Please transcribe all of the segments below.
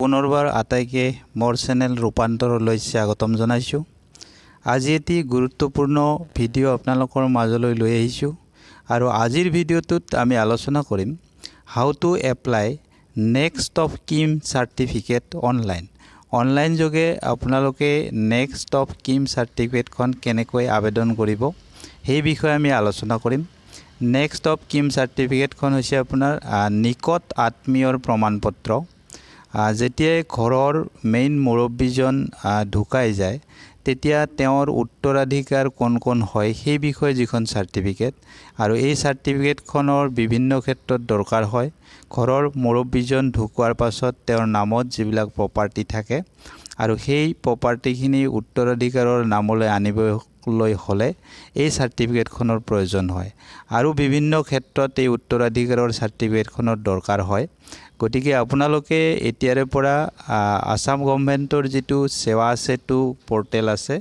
পুনৰবাৰ আটাইকে মোৰ চেনেল ৰূপান্তৰলৈ স্বাগতম জনাইছোঁ। আজি এটি গুৰুত্বপূৰ্ণ ভিডিঅ' আপোনালোকৰ মাজলৈ লৈ আহিছোঁ আৰু আজিৰ ভিডিঅ'টোত আমি আলোচনা কৰিম how to apply next of kin certificate online। Online যোগে আপোনালোকে নেক্সট অফ কিন চাৰ্টিফিকেটখন কেনেকৈ আবেদন কৰিব, সেই বিষয়ে আমি আলোচনা কৰিম। নেক্সট অফ কিন চাৰ্টিফিকেটখন হৈছে আপোনাৰ নিকট আত্মীয়ৰ প্ৰমাণপত্ৰ। যেতিয়াই ঘৰৰ মেইন মুৰব্বীজন ঢুকাই যায়, তেতিয়া তেওঁৰ উত্তৰাধিকাৰ কোন কোন হয়, সেই বিষয়ে যিখন চাৰ্টিফিকেট। আৰু এই চাৰ্টিফিকেটখনৰ বিভিন্ন ক্ষেত্ৰত দৰকাৰ হয়। ঘৰৰ মুৰব্বীজন ঢুকোৱাৰ পাছত তেওঁৰ নামত যিবিলাক প্ৰপাৰ্টি থাকে আৰু সেই প্ৰপাৰ্টিখিনি উত্তৰাধিকাৰৰ নামলৈ আনিবলৈ হ'লে এই চাৰ্টিফিকেটখনৰ প্ৰয়োজন হয় আৰু বিভিন্ন ক্ষেত্ৰত এই উত্তৰাধিকাৰৰ চাৰ্টিফিকেটখনৰ দৰকাৰ হয়। গতিকে আপোনালোকে এতিয়াৰে পৰা আছাম গভমেণ্টৰ যিটো সেৱা সেতু পৰ্টেল আছে,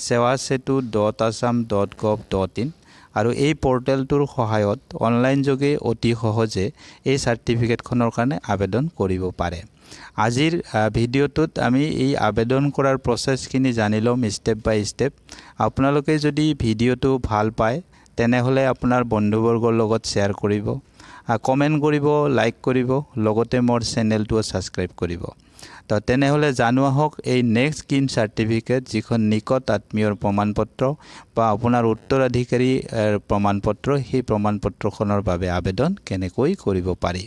sewasetu.assam.gov.in, আৰু এই পৰ্টেলটোৰ সহায়ত অনলাইন যোগে অতি সহজে এই চাৰ্টিফিকেটখনৰ কাৰণে আবেদন কৰিব পাৰে। আজিৰ ভিডিঅ'টোত আমি এই আবেদন কৰাৰ প্ৰচেছখিনি জানি ল'ম ষ্টেপ বাই ষ্টেপ। আপোনালোকে যদি ভিডিঅ'টো ভাল পায়, তেনেহ'লে আপোনাৰ বন্ধুবৰ্গৰ লগত শ্বেয়াৰ কৰিব, কমেণ্ট কৰিব, লাইক কৰিব, লগতে মোৰ চেনেলটোও ছাবস্ক্ৰাইব কৰিব। তো তেনেহ'লে জানো আহক, এই নেক্সট কিন চাৰ্টিফিকেট, যিখন নিকট আত্মীয়ৰ প্ৰমাণপত্ৰ বা আপোনাৰ উত্তৰাধিকাৰী প্ৰমাণপত্ৰ, সেই প্ৰমাণপত্ৰখনৰ বাবে আবেদন কেনেকৈ কৰিব পাৰি।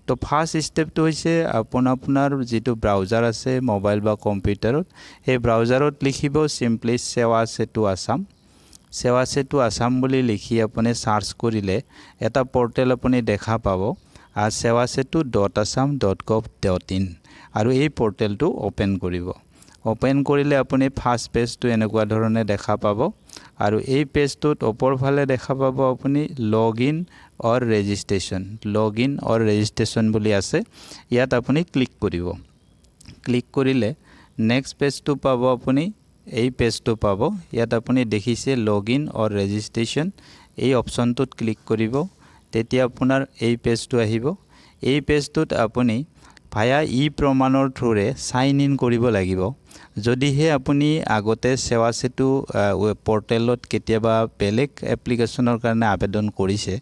তো ফাৰ্ষ্ট ষ্টেপটো হৈছে আপোনাৰ যিটো ব্ৰাউজাৰ আছে মোবাইল বা কম্পিউটাৰত, সেই ব্ৰাউজাৰত লিখিব চিম্পলি সেৱা সেতু আছাম। সেৱা সেতু আছাম বুলি লিখি আপুনি চাৰ্চ কৰিলে এটা পৰ্টেল আপুনি দেখা পাব, sewasetu.assam.gov.in, আৰু এই পৰ্টেলটো অ'পেন কৰিব। অ'পেন কৰিলে আপুনি ফাৰ্ষ্ট পেজটো এনেকুৱা ধৰণে দেখা পাব আৰু এই পেজটোত ওপৰফালে দেখা পাব আপুনি log in or registration। Log in or registration বুলি আছে, ইয়াত আপুনি ক্লিক কৰিব। ক্লিক কৰিলে নেক্সট পেজটো পাব আপুনি, এই পেজটো পাব। ইয়াত আপুনি দেখিছে লগ ইন অৰ ৰেজিষ্ট্ৰেশ্যন, এই অপশ্যনটোত ক্লিক কৰিব। তেতিয়া আপোনাৰ এই পেজটো আহিব। এই পেজটোত আপুনি ভায়া ই প্ৰমাণৰ থ্ৰুৰে চাইন ইন কৰিব লাগিব। যদিহে আপুনি আগতে সেৱা সেতু পৰ্টেলত কেতিয়াবা বেলেগ এপ্লিকেশ্যনৰ কাৰণে আবেদন কৰিছে,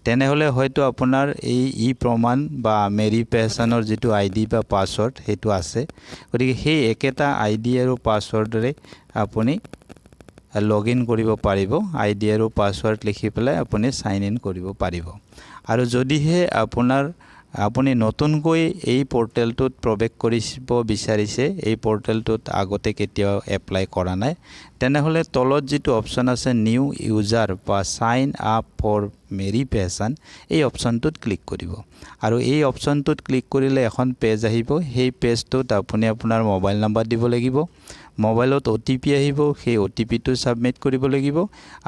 তেনেহ'লে হয়তো আপোনাৰ এই ই প্ৰমাণ বা মেৰী পেহচানৰ যিটো আই ডি বা পাছৱৰ্ড, সেইটো আছে। গতিকে সেই একেটা আই ডি আৰু পাছৱৰ্ডেৰে আপুনি লগ ইন কৰিব পাৰিব। আই ডি আৰু পাছৱৰ্ড লিখি পেলাই আপুনি চাইন ইন কৰিব পাৰিব। আৰু যদিহে আপুনি নতুনকৈ এই পৰ্টেলটোত প্ৰৱেশ কৰিব বিচাৰিছে, এই পৰ্টেলটোত আগতে কেতিয়াও এপ্লাই কৰা নাই, তেনেহ'লে তলত যিটো অপশ্যন আছে নিউ ইউজাৰ বা চাইন আপ ফৰ মেৰী পেহচান, এই অপশ্যনটোত ক্লিক কৰিব। আৰু এই অপশ্যনটোত ক্লিক কৰিলে এখন পেজ আহিব। সেই পেজটোত আপুনি আপোনাৰ মোবাইল নাম্বাৰ দিব লাগিব, মোবাইলত অ' টি পি আহিব, সেই অ' টি পিটো ছাবমিট কৰিব লাগিব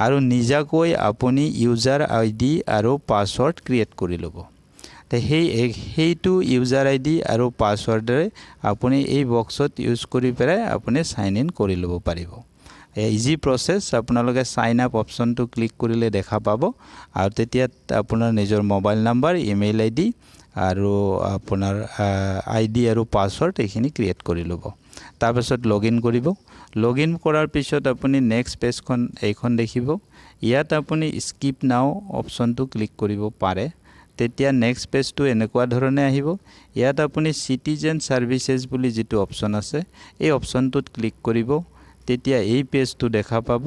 আৰু নিজাকৈ আপুনি ইউজাৰ আই ডি আৰু পাছৱৰ্ড ক্ৰিয়েট কৰি ল'ব। সেইটো ইউজাৰ আই ডি আৰু পাছৱৰ্ডেৰে আপুনি এই বক্সত ইউজ কৰি পেলাই আপুনি চাইন ইন কৰি ল'ব পাৰিব। Easy process. আপোনালোকে চাইন আপ অপশ্যনটো ক্লিক কৰিলে দেখা পাব আৰু তেতিয়া আপোনাৰ নিজৰ মোবাইল নাম্বাৰ, ইমেইল আই ডি আৰু আপোনাৰ আই ডি আৰু পাছৱৰ্ড এইখিনি ক্ৰিয়েট কৰি ল'ব। তাৰপাছত লগ ইন কৰিব। লগ ইন কৰাৰ পিছত আপুনি নেক্সট পেজখন এইখন দেখিব। ইয়াত আপুনি স্কিপ নাও অপশ্যনটো ক্লিক কৰিব পাৰে। তেতিয়া নেক্সট পেজটো এনেকুৱা ধৰণে আহিব। ইয়াত আপুনি চিটিজেন ছাৰ্ভিচেছ বুলি যিটো অপশ্যন আছে, এই অপশ্যনটোত ক্লিক কৰিব। তেতিয়া এই পেজটো দেখা পাব।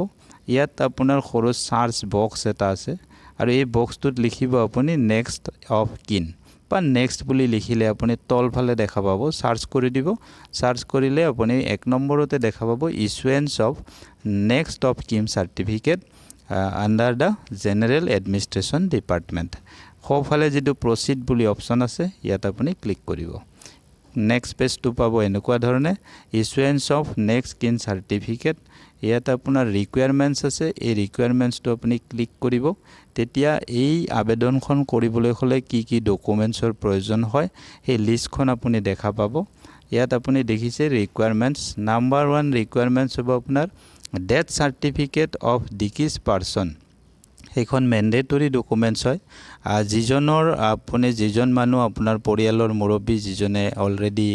ইয়াত আপোনাৰ সৰু চাৰ্চ বক্স এটা আছে আৰু এই বক্সটোত লিখিব আপুনি নেক্সট অফ কিন বা নেক্সট বুলি লিখিলে আপুনি তলফালে দেখা পাব। চাৰ্চ কৰি দিব। চাৰ্চ কৰিলে আপুনি 1 নম্বৰতে দেখা পাব issuance of next of kin certificate under the General Administration Department। সোঁফালে যিটো প্ৰচিড বুলি অপশ্যন আছে, ইয়াত আপুনি ক্লিক কৰিব। নেক্সট পেজটো পাব এনেকুৱা ধৰণে, issuance of next kin certificate। ইয়াত আপোনাৰ ৰিকুৱাৰমেণ্টছ আছে। এই ৰিকুৱাৰমেণ্টছটো আপুনি ক্লিক কৰিব। তেতিয়া এই আবেদনখন কৰিবলৈ হ'লে কি কি ডকুমেণ্টছৰ প্ৰয়োজন হয়, সেই লিষ্টখন আপুনি দেখা পাব। ইয়াত আপুনি দেখিছে ৰিকুৱাৰমেণ্টছ। নাম্বাৰ 1 ৰিকুৱাৰমেণ্টছ হ'ব আপোনাৰ death certificate of deceased person। সেইখন মেণ্ডেটৰী ডকুমেণ্টছ হয়। যিজনৰ আপুনি, যিজন মানুহ আপোনাৰ পৰিয়ালৰ মুৰব্বী, যিজনে অলৰেডি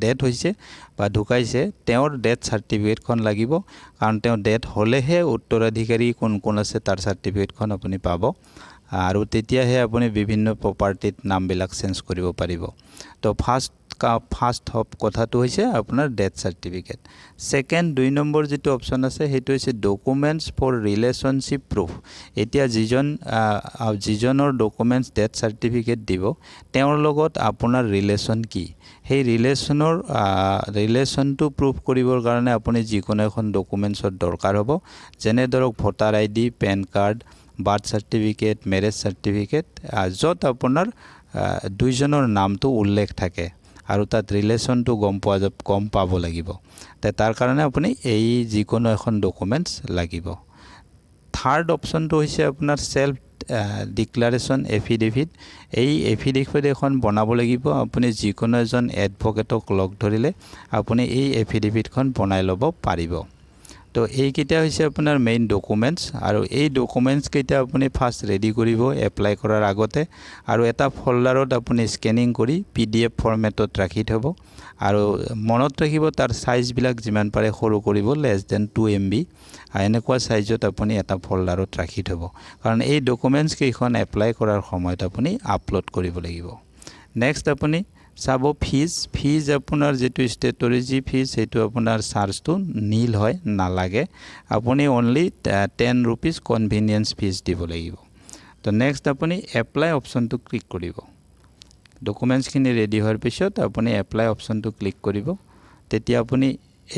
ডেথ হৈছে বা ঢুকাইছে, তেওঁৰ ডেথ চাৰ্টিফিকেটখন লাগিব, কাৰণ তেওঁ ডেথ হ'লেহে উত্তৰাধিকাৰী কোন কোন আছে তাৰ চাৰ্টিফিকেটখন আপুনি পাব আৰু তেতিয়াহে আপুনি বিভিন্ন প্ৰপাৰ্টিত নামবিলাক চেঞ্জ কৰিব পাৰিব। তো ফাৰ্ষ্ট ফাৰ্ষ্ট কথাটো হৈছে আপোনাৰ ডেথ চাৰ্টিফিকেট। ছেকেণ্ড, 2 নম্বৰ যিটো অপশ্যন আছে, সেইটো হৈছে ডকুমেণ্টছ ফৰ ৰিলেশ্যনশ্বিপ প্ৰুফ। এতিয়া যিজনৰ ডকুমেণ্টছ, ডেথ চাৰ্টিফিকেট দিব, তেওঁৰ লগত আপোনাৰ ৰিলেশ্যন কি, সেই ৰিলেশ্যনটো প্ৰুফ কৰিবৰ কাৰণে আপুনি যিকোনো এখন ডকুমেণ্টছৰ দৰকাৰ হ'ব। যেনে ধৰক voter ID, PAN card, birth certificate, marriage certificate, য'ত আপোনাৰ দুইজনৰ নামটো উল্লেখ থাকে আৰু তাত ৰিলেশ্যনটো গম পাব লাগিব। তাৰ কাৰণে আপুনি এই যিকোনো এখন ডকুমেণ্টছ লাগিব। থাৰ্ড অপশ্যনটো হৈছে আপোনাৰ চেল্ফ ডিক্লাৰেশ্যন এফিডেভিট। এই এফিডেভিট এখন বনাব লাগিব। আপুনি যিকোনো এজন এডভকেটক লগ ধৰিলে আপুনি এই এফিডেভিটখন বনাই ল'ব পাৰিব। তো এইকেইটা হৈছে আপোনাৰ মেইন ডকুমেণ্টছ আৰু এই ডকুমেণ্টছকেইটা আপুনি ফাৰ্ষ্ট ৰেডি কৰিব এপ্লাই কৰাৰ আগতে আৰু এটা ফল্ডাৰত আপুনি স্কেনিং কৰি পিডিএফ ফৰ্মেটত ৰাখি থ'ব। আৰু মনত ৰাখিব, তাৰ চাইজবিলাক যিমান পাৰে সৰু কৰিব, লেছ দেন 2 MB। এনেকুৱা চাইজত আপুনি এটা ফল্ডাৰত ৰাখি থ'ব, কাৰণ এই ডকুমেণ্টছকেইখন এপ্লাই কৰাৰ সময়ত আপুনি আপলোড কৰিব লাগিব। নেক্সট আপুনি চাব ফিজ। ফিজ আপোনাৰ যিটো ষ্টেটৰী ফিজ, সেইটো আপোনাৰ চাৰ্জটো নীল হয়, নালাগে। আপুনি অনলি ₹10 কনভিনিয়েঞ্চ ফিজ দিব লাগিব। তো নেক্সট আপুনি এপ্লাই অপশ্যনটো ক্লিক কৰিব। ডকুমেণ্টছখিনি ৰেডি হোৱাৰ পিছত আপুনি এপ্লাই অপশ্যনটো ক্লিক কৰিব। তেতিয়া আপুনি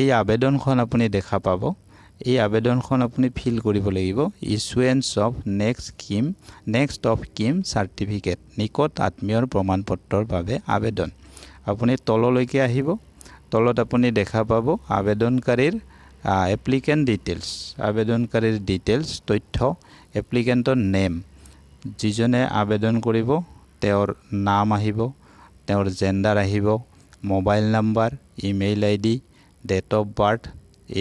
এই আবেদনখন আপুনি দেখা পাব। এই আবেদনখন আপুনি ফিল কৰিব লাগিব। Issuance of next of kin certificate, নিকট আত্মীয়ৰ প্ৰমাণপত্ৰৰ বাবে আবেদন। আপুনি তললৈকে আহিব। তলত আপুনি দেখা পাব আবেদনকাৰীৰ এপ্লিকেণ্ট ডিটেইলছ, আবেদনকাৰীৰ ডিটেইলছ, তথ্য। এপ্লিকেণ্টৰ নেম, যিজনে আবেদন কৰিব তেওঁৰ নাম আহিব, তেওঁৰ জেণ্ডাৰ আহিব, mobile number, email ID, date of birth,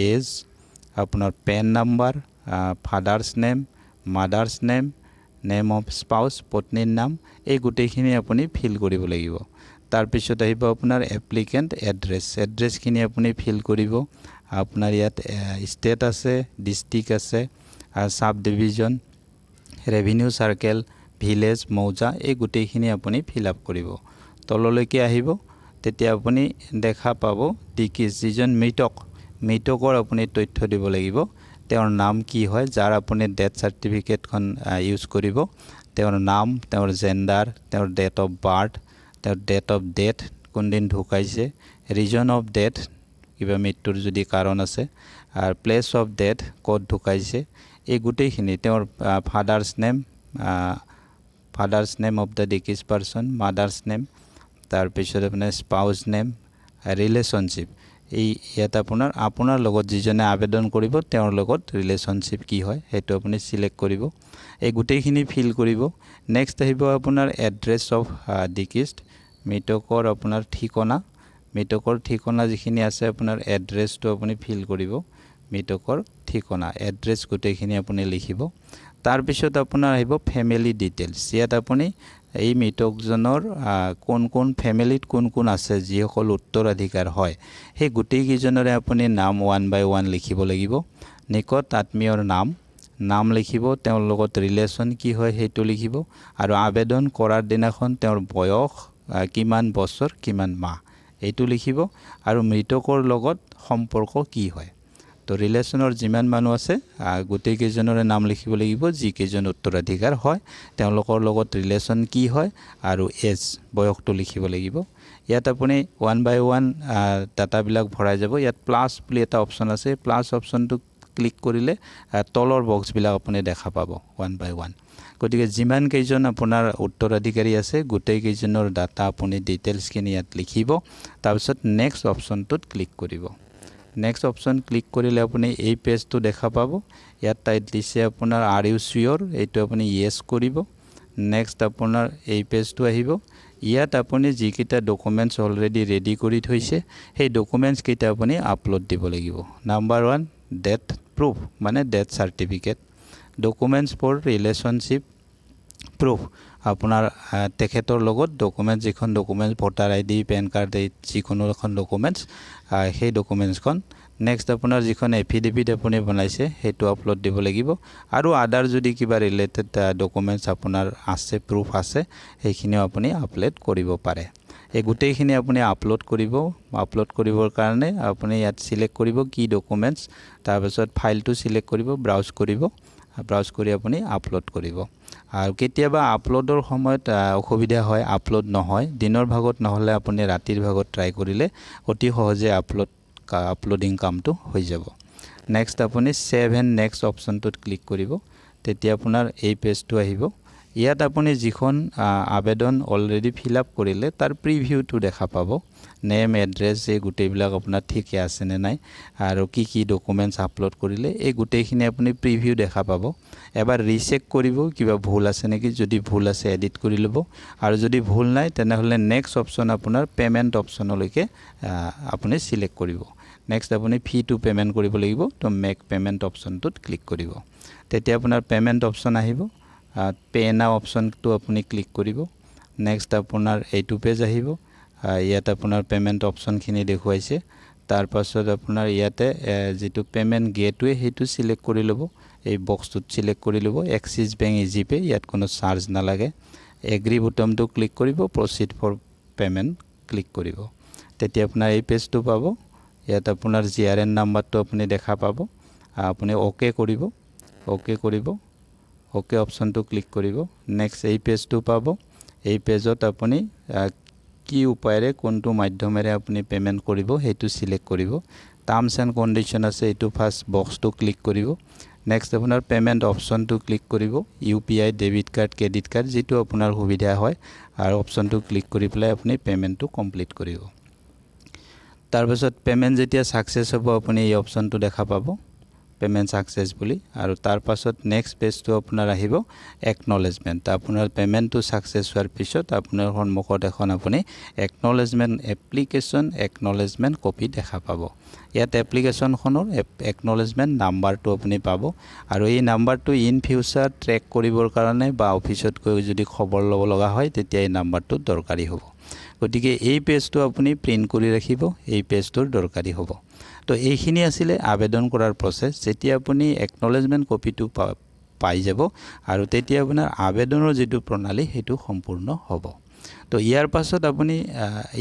age, আপোনাৰ PAN number, father's name, mother's name, name of spouse, পত্নীৰ নাম, এই গোটেইখিনি আপুনি ফিল কৰিব লাগিব। তাৰপিছত আহিব আপোনাৰ এপ্লিকেণ্ট এড্ৰেছ। এড্ৰেছখিনি আপুনি ফিল কৰিব। আপোনাৰ ইয়াত ষ্টেট আছে, ডিষ্ট্ৰিক্ট আছে, sub division, revenue circle, village, মৌজা, এই গোটেইখিনি আপুনি ফিল আপ কৰিব। তললৈকে আহিব, তেতিয়া আপুনি দেখা পাব ডিচিজড, যিজন মৃতক, মৃতকৰ আপুনি তথ্য দিব লাগিব। তেওঁৰ নাম কি হয়, যাৰ আপুনি ডেথ চাৰ্টিফিকেটখন ইউজ কৰিব, তেওঁৰ নাম, তেওঁৰ জেণ্ডাৰ, তেওঁৰ ডেট অফ বাৰ্থ, তেওঁৰ ডেট অফ ডেথ, কোনদিন ঢুকাইছে, ৰিজন অফ ডেথ, কিবা মৃত্যুৰ যদি কাৰণ আছে, আৰু প্লেচ অফ ডেথ, ক'ত ঢুকাইছে, এই গোটেইখিনি। তেওঁৰ father's name of the deceased person, mother's name, তাৰপিছত আপোনাৰ স্পাউচ নেম, ৰিলেশ্যনশ্বিপ। এই ইয়াত আপোনাৰ আপোনাৰ লগত যিজনে আবেদন কৰিব, তেওঁৰ লগত ৰিলেশ্যনশ্বিপ কি হয়, সেইটো আপুনি চিলেক্ট কৰিব। এই গোটেইখিনি ফিল কৰিব। নেক্সট আহিব আপোনাৰ এড্ৰেছ অফ ডিচিজড, মৃতকৰ আপোনাৰ ঠিকনা। মৃতকৰ ঠিকনা যিখিনি আছে, আপোনাৰ এড্ৰেছটো আপুনি ফিল কৰিব। মৃতকৰ ঠিকনা, এড্ৰেছ গোটেইখিনি আপুনি লিখিব। তাৰপিছত আপোনাৰ আহিব ফেমিলি ডিটেইলছ। ইয়াত আপুনি এই মৃতকজনৰ কোন কোন ফেমিলিত কোন কোন আছে, যিসকল উত্তৰাধিকাৰ হয়, সেই গোটেইকেইজনৰে আপুনি নাম ওৱান বাই ওৱান লিখিব লাগিব। নিকট আত্মীয়ৰ নাম লিখিব, তেওঁৰ লগত ৰিলেশ্যন কি হয় সেইটো লিখিব আৰু আবেদন কৰাৰ দিনাখন তেওঁৰ বয়স কিমান বছৰ, কিমান মাহ, এইটো লিখিব আৰু মৃতকৰ লগত সম্পৰ্ক কি হয়। তো ৰিলেশ্যনৰ যিমান মানুহ আছে, গোটেইকেইজনৰে নাম লিখিব লাগিব, যিকেইজন উত্তৰাধিকাৰ হয়, তেওঁলোকৰ লগত ৰিলেশ্যন কি হয় আৰু এজ, বয়সটো লিখিব লাগিব। ইয়াত আপুনি ওৱান বাই ওৱান ডাটাবিলাক ভৰাই যাব। ইয়াত প্লাছ বুলি এটা অপশ্যন আছে। প্লাছ অপশ্যনটো ক্লিক কৰিলে তলৰ বক্সবিলাক আপুনি দেখা পাব ওৱান বাই ওৱান। গতিকে যিমান কেইজন আপোনাৰ উত্তৰাধিকাৰী আছে, গোটেইকেইজনৰ ডাটা আপুনি ডিটেইলছখিনি ইয়াত লিখিব। তাৰপিছত নেক্সট অপশ্যনটোত ক্লিক কৰিব। নেক্সট অপশ্যন ক্লিক কৰিলে আপুনি এই পেজটো দেখা পাব। ইয়াত টাইট দিছে আপোনাৰ "Are you sure?" এইটো আপুনি য়েছ কৰিব। নেক্সট আপোনাৰ এই পেজটো আহিব। ইয়াত আপুনি যিকেইটা ডকুমেণ্টছ অলৰেডি ৰেডি কৰি থৈছে, সেই ডকুমেণ্টছকেইটা আপুনি আপলোড দিব লাগিব। নাম্বাৰ 1, ডেথ প্ৰুফ মানে death certificate. Documents for relationship proof. আপোনাৰ তেখেতৰ লগত ডকুমেণ্টছ, যিখন documents, voter ID, PAN card, এই যিকোনো এখন ডকুমেণ্টছ, সেই ডকুমেণ্টছখন। নেক্সট আপোনাৰ যিখন এফিডেভিট আপুনি বনাইছে, সেইটো আপলোড দিব লাগিব। আৰু আদাৰ যদি কিবা ৰিলেটেড ডকুমেণ্টছ আপোনাৰ আছে, প্ৰুফ আছে, সেইখিনিও আপুনি আপলোড কৰিব পাৰে। এই গোটেইখিনি আপুনি আপলোড কৰিব। আপলোড কৰিবৰ কাৰণে আপুনি ইয়াত চিলেক্ট কৰিব কি ডকুমেণ্টছ, তাৰপিছত ফাইলটো চিলেক্ট কৰিব, ব্ৰাউজ কৰিব, ব্ৰাউজ কৰি আপুনি আপলোড কৰিব। আৰু কেতিয়াবা আপলোডৰ সময়ত অসুবিধা হয়, আপলোড নহয় দিনৰ ভাগত, নহ'লে আপুনি ৰাতিৰ ভাগত ট্ৰাই কৰিলে অতি সহজে আপলোডিং কামটো হৈ যাব। নেক্সট আপুনি ছেভ এণ্ড নেক্সট অপশ্যনটোত ক্লিক কৰিব। তেতিয়া আপোনাৰ এই পেজটো আহিব। ইয়াত আপুনি যিখন আবেদন অলৰেডি ফিল আপ কৰিলে, তাৰ প্ৰিভিউটো দেখা পাব। নেম, এড্ৰেছ, এই গোটেইবিলাক আপোনাৰ ঠিকে আছেনে নাই আৰু কি কি ডকুমেণ্টছ আপলোড কৰিলে, এই গোটেইখিনি আপুনি প্ৰিভিউ দেখা পাব। এবাৰ ৰিচেক কৰিব, কিবা ভুল আছে নেকি। যদি ভুল আছে, এডিট কৰি ল'ব আৰু যদি ভুল নাই, তেনেহ'লে নেক্সট অপশ্যন আপোনাৰ পে'মেণ্ট অপশ্যনলৈকে আপুনি চিলেক্ট কৰিব। নেক্সট আপুনি ফিটো পে'মেণ্ট কৰিব লাগিব। তো মেক পে'মেণ্ট অপশ্যনটোত ক্লিক কৰিব। তেতিয়া আপোনাৰ পে'মেণ্ট অপশ্যন আহিব। পে' নাও অপশ্যনটো আপুনি ক্লিক কৰিব। নেক্সট আপোনাৰ এইটো পেজ আহিব। ইয়াত আপোনাৰ পে'মেণ্ট অপশ্যনখিনি দেখুৱাইছে। তাৰপাছত আপোনাৰ ইয়াতে যিটো পে'মেণ্ট গেটৱে, সেইটো চিলেক্ট কৰি ল'ব। এই বক্সটোত চিলেক্ট কৰি ল'ব এক্সিছ বেংক ইজি পে'। ইয়াত কোনো চাৰ্জ নালাগে। এগ্ৰি বুটমটো ক্লিক কৰিব, প্ৰচিড ফৰ পে'মেণ্ট ক্লিক কৰিব। তেতিয়া আপোনাৰ এই পেজটো পাব। ইয়াত আপোনাৰ জিআৰএন নাম্বাৰটো আপুনি দেখা পাব। আপুনি অ'কে কৰিব, অ'কে কৰিব, অ'কে অপশ্যনটো ক্লিক কৰিব। নেক্সট এই পেজটো পাব। এই পেজত আপুনি কি উপায়েৰে, কোনটো মাধ্যমেৰে আপুনি পে'মেণ্ট কৰিব, সেইটো চিলেক্ট কৰিব। টাৰ্মছ এণ্ড কণ্ডিশ্যন আছে, এইটো ফাৰ্ষ্ট বক্সটো ক্লিক কৰিব। নেক্সট আপোনাৰ পে'মেণ্ট অপশ্যনটো ক্লিক কৰিব। UPI, debit card, credit card, যিটো আপোনাৰ সুবিধা হয় আৰু অপশ্যনটো ক্লিক কৰি পেলাই আপুনি পে'মেণ্টটো কমপ্লিট কৰিব। তাৰপাছত পে'মেণ্ট যেতিয়া ছাকচেছ হ'ব, আপুনি এই অপশ্যনটো দেখা পাব, পে'মেণ্ট ছাকচেছ বুলি। আৰু তাৰপাছত নেক্সট পেজটো আপোনাৰ আহিব একনলেজমেণ্ট। আপোনাৰ পে'মেণ্টটো ছাকচেছ হোৱাৰ পিছত আপোনাৰ সন্মুখত এখন আপুনি একনলেজমেণ্ট, এপ্লিকেশ্যন একনলেজমেণ্ট কপি দেখা পাব। ইয়াত এপ্লিকেশ্যনখনৰ একনলেজমেণ্ট নাম্বাৰটো আপুনি পাব আৰু এই নাম্বাৰটো ইন ফিউচাৰ ট্ৰেক কৰিবৰ কাৰণে বা অফিচত গৈ যদি খবৰ ল'ব লগা হয়, তেতিয়া এই নাম্বাৰটো দৰকাৰী হ'ব। গতিকে এই পেজটো আপুনি প্ৰিণ্ট কৰি ৰাখিব, এই পেজটোৰ দৰকাৰী হ'ব। তো এইখিনি আছিলে আবেদন কৰাৰ প্ৰচেছ। যেতিয়া আপুনি একনলেজমেণ্ট কপিটো পাই যাব আৰু তেতিয়া আপোনাৰ আবেদনৰ যিটো প্ৰণালী, সেইটো সম্পূৰ্ণ হ'ব। তো ইয়াৰ পাছত আপুনি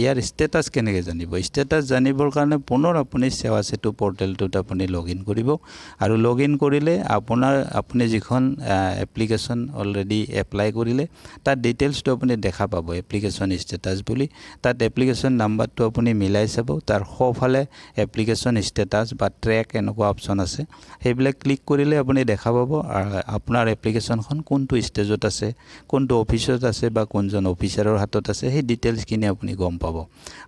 ইয়াৰ ষ্টেটাছ কেনেকৈ জানিব? ষ্টেটাছ জানিবৰ কাৰণে পুনৰ আপুনি সেৱা সেতু পৰ্টেলটোত আপুনি লগ ইন কৰিব আৰু লগ ইন কৰিলে আপুনি যিখন এপ্লিকেশ্যন অলৰেডি এপ্লাই কৰিলে, তাৰ ডিটেইলছটো আপুনি দেখা পাব এপ্লিকেশ্যন ষ্টেটাছ বুলি। তাত এপ্লিকেশ্যন নাম্বাৰটো আপুনি মিলাই চাব। তাৰ সোঁফালে এপ্লিকেশ্যন ষ্টেটাছ বা ট্ৰেক এনেকুৱা অপশ্যন আছে। সেইবিলাক ক্লিক কৰিলে আপুনি দেখা পাব আপোনাৰ এপ্লিকেশ্যনখন কোনটো ষ্টেজত আছে, কোনটো অফিচত আছে বা কোনজন অফিচাৰৰ হাতত আছে, সেই ডিটেইলছখিনি আপুনি গম পাব।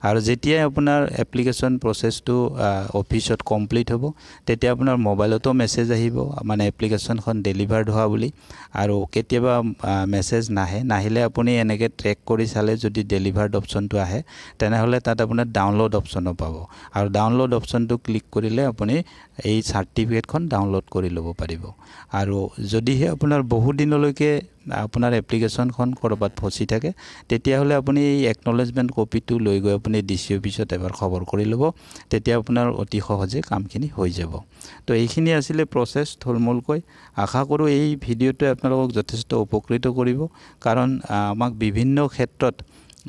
আৰু যেতিয়াই আপোনাৰ এপ্লিকেশ্যন প্ৰচেছটো অফিচত কমপ্লিট হ'ব, তেতিয়া আপোনাৰ মোবাইলতো মেছেজ আহিব, মানে এপ্লিকেশ্যনখন ডেলিভাৰ্ড হোৱা বুলি। আৰু কেতিয়াবা মেছেজ নাহে। নাহিলে আপুনি এনেকৈ ট্ৰেক কৰি চালে যদি ডেলিভাৰ্ড অপশ্যনটো আহে, তেনেহ'লে তাত আপোনাৰ ডাউনলোড অপশ্যনো পাব আৰু ডাউনলোড অপশ্যনটো ক্লিক কৰিলে আপুনি এই চাৰ্টিফিকেটখন ডাউনলোড কৰি ল'ব পাৰিব। আৰু যদিহে আপোনাৰ বহুদিনলৈকে আপোনাৰ এপ্লিকেশ্যনখন ক'ৰবাত ফচি থাকে, তেতিয়াহ'লে আপুনি এই একনলেজমেণ্ট কপিটো লৈ গৈ আপুনি ডিচি অফিচত এবাৰ খবৰ কৰি ল'ব। তেতিয়া আপোনাৰ অতি সহজে কামখিনি হৈ যাব। তো এইখিনি আছিলে প্ৰচেছ থুলমূলকৈ। আশা কৰোঁ এই ভিডিঅ'টোৱে আপোনালোকক যথেষ্ট উপকৃত কৰিব, কাৰণ আমাক বিভিন্ন ক্ষেত্ৰত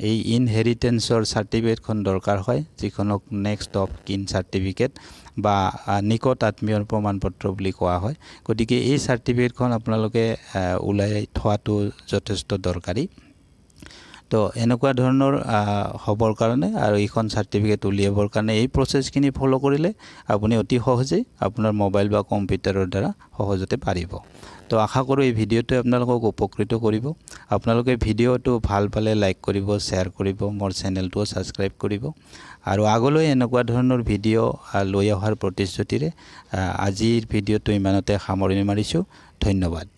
এই ইনহেৰিটেঞ্চৰ চাৰ্টিফিকেটখন দৰকাৰ হয়, যিখনক নেক্সট অফ কিন চাৰ্টিফিকেট বা নিকট আত্মীয়ৰ প্ৰমাণপত্ৰ বুলি কোৱা হয়। গতিকে এই চাৰ্টিফিকেটখন আপোনালোকে ওলাই থোৱাটো যথেষ্ট দৰকাৰী। তো এনেকুৱা ধৰণৰ হ'বৰ কাৰণে আৰু এইখন চাৰ্টিফিকেট উলিয়াবৰ কাৰণে এই প্ৰচেছখিনি ফ'ল' কৰিলে আপুনি অতি সহজেই আপোনাৰ মোবাইল বা কম্পিউটাৰৰ দ্বাৰা সহজতে পাৰিব। তো আশা কৰোঁ এই ভিডিঅ'টোৱে আপোনালোকক উপকৃত কৰিব। আপোনালোকে ভিডিঅ'টো ভাল পালে লাইক কৰিব, শ্বেয়াৰ কৰিব, মোৰ চেনেলটোও ছাবস্ক্ৰাইব কৰিব আৰু আগলৈ এনেকুৱা ধৰণৰ ভিডিঅ' লৈ অহাৰ প্ৰতিশ্ৰুতিৰে আজিৰ ভিডিঅ'টো ইমানতে সামৰণি মাৰিছোঁ। ধন্যবাদ।